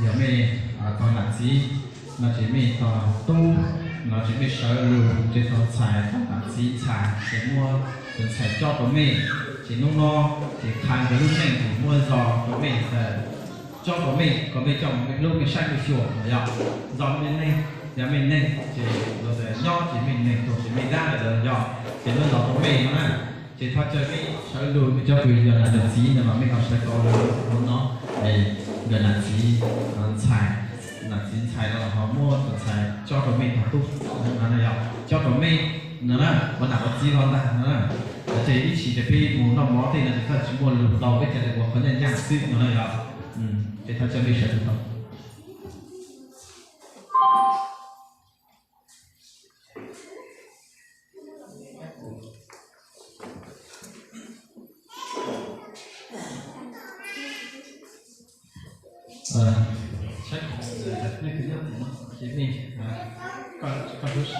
Yog mej tau nam txiv no ces mej tau tub no ces mej sawv lug ces tau ntxhais tau nam txiv ntxhais ces muab tus ntxhais cob rau mej. Ces hnub no ces qha nkawd lub neej ces muab zog rau mej, cob rau mej kom mej coj mej hlub mej saib mej xyuas no yog zog mej neeg, yog mej neeg ces los nyob ces mej neeg tuag ces mej dab lawm yog ces muab zog rau mej no na. Ces thov caw mej sawv lug mej cov kws yog nam yog txiv no mas mej ho sawv tau lug no, nkawd nam txiv ntxhais, nam txiv ntxhais no ho muab tus ntxhais cob rau mej tog tub no yog cob rau mej no na, ua nam ua txiv los ntag no na. Ces ib chim ces peb mus noj mov tej no ces tsis muaj lug ntau, peb cia li ua qhov ncaj ncaj xwb no na yog. Ces thov caw mej sawv tau. Saib, nej kwv nyob tim no, ces nej, koj, koj hlub si,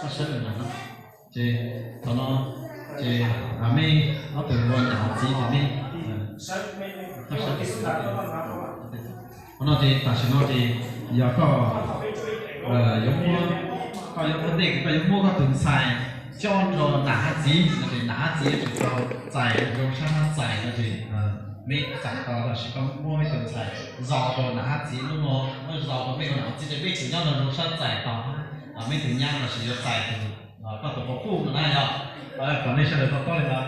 koj saib lawm no. Ces thaum no ces mej ob tug ua nam txiv ces mej, koj saib, thaum no ces tam sim no ces yog koj yuav muab, koj yuav muab ntej koj yuav muab koj tus ntxhais cob rau nam hab txiv no ces nam hab txiv yuav tsum tau txais zoo sab hab txais no ces mej txais tau, tab sis koj muab mej tus ntxhais zog rau nam hab txiv, hnub no muab zog rau mej ua nam txiv ces mej tus nyob no zoo sab txais tau hab mej tus nyab lossis yuav txais tus, koj tus quas puj no na yog. Kom nej sawv daws to taub li ntawd.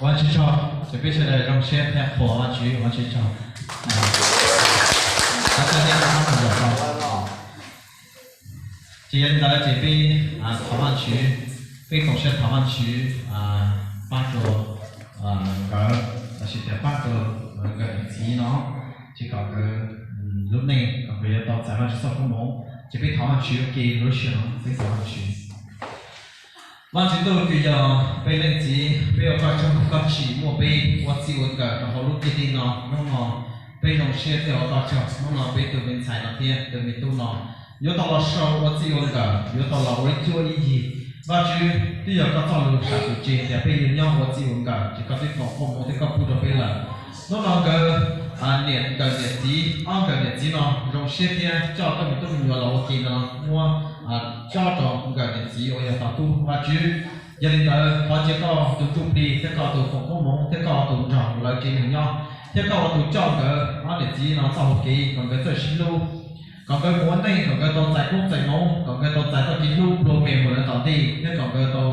Ua tsaug, ces peb sawv daws zoo siab thiab qhuas Vajtswv, ua tsaug. Ces yog li ntawd ces peb thov Vajtswv, peb koom siab thov Vajtswv pab rau nkawd, lossis tias pab rau nkawd niam txiv no, ces kom nkawd lub neej kom nkawd yuav tau txais Vajtswv txoj koob hmoov. Ces peb thov Vajtswv ua ke lub sij hawm no, peb thov Vajtswv. Vajtswv ntuj kws yog peb leej txiv, peb ua koj tsaug koj tsim muaj peb ua txij ua nkawm rau hauv lub ntiaj teb no. Hnub no peb zoo siab thiab ua koj tsaug, hnub no peb tus me ntxhais no thiab tus me tub no yuav tau los sau ua txij ua nkawm, yuav tau los ua ib cuab ib yig. Vajtswv, twb yog koj txoj lus sam tus tseg tias peb yuav nyob ua txij ua nkawm, ces koj twb foom koob hmoov thiab koj pub rau peb lawm. Hnub no nkawd niam, nkawm niam txiv, ob nkawm niam txiv no zoo siab thiab coj koj me tub me nyuam los ua ke no muab cob rau nkawm niam txiv uas yog tog tub Vajtswv. Yog li ntawd thov cia koj tus ntsuj plig thiab koj tus foom koob hmoov thiab koj tus nrog lawv tsev neeg nyob, thiab koj ua tus coj nkawd ob niam txiv no txoj hau kev kom nkawd txawj sib hlub, kom nkawd mus ua neej kom nkawd tau txais koob txais hmoov, kom nkawd tau txais txoj kev hlub pluag pem mus lawm tom ntej, thiab kom nkawd tau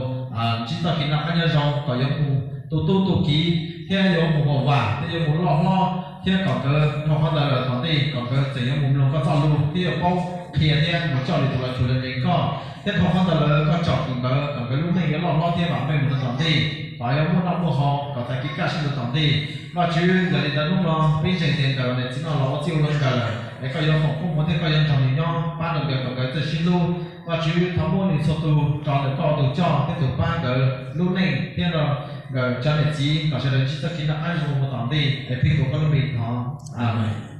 ntsib txoj kev noj qab nyob zoo, kom yuav mus tu tub tu kiv, thiab yuav mus vam vam, thiab yuav mus loj hlob, thiab kom nkawd dhau qhov ntawd lawm tom ntej kom nkawd tseem yuav mus mloog koj txoj lus thiab yuav paub qhia thiab mus coj lwm tus los cuag lawv ntseg koj, thiab dhau qhov ntawd lawm koj tsom kwm nkawd kom nkawd lub neej yuav loj hlob thiab vam meej mus rau tom ntej, kom yuav muaj noj muaj haus kom txais kev kaj siab rau tom ntej. Vajtswv, yog li ntawd hnub no peb ntseeg tias nkawm niam txiv no los ua txij ua nkawm lawm es koj yuav foom koob hmoov thiab koj yuav nrog nws nyob pab rau nkawd kom nkawd txawj sib hlub. Vajtswv, thov muab nws txhua tus tso ntawm koj ua tus coj thiab tus pab nkawd lub neej thiab nkawd cov niam txiv kom sawv daws ntsib txoj kev noj qab zoo mus tom ntej es peb tuav koj lub npe thov. Amees.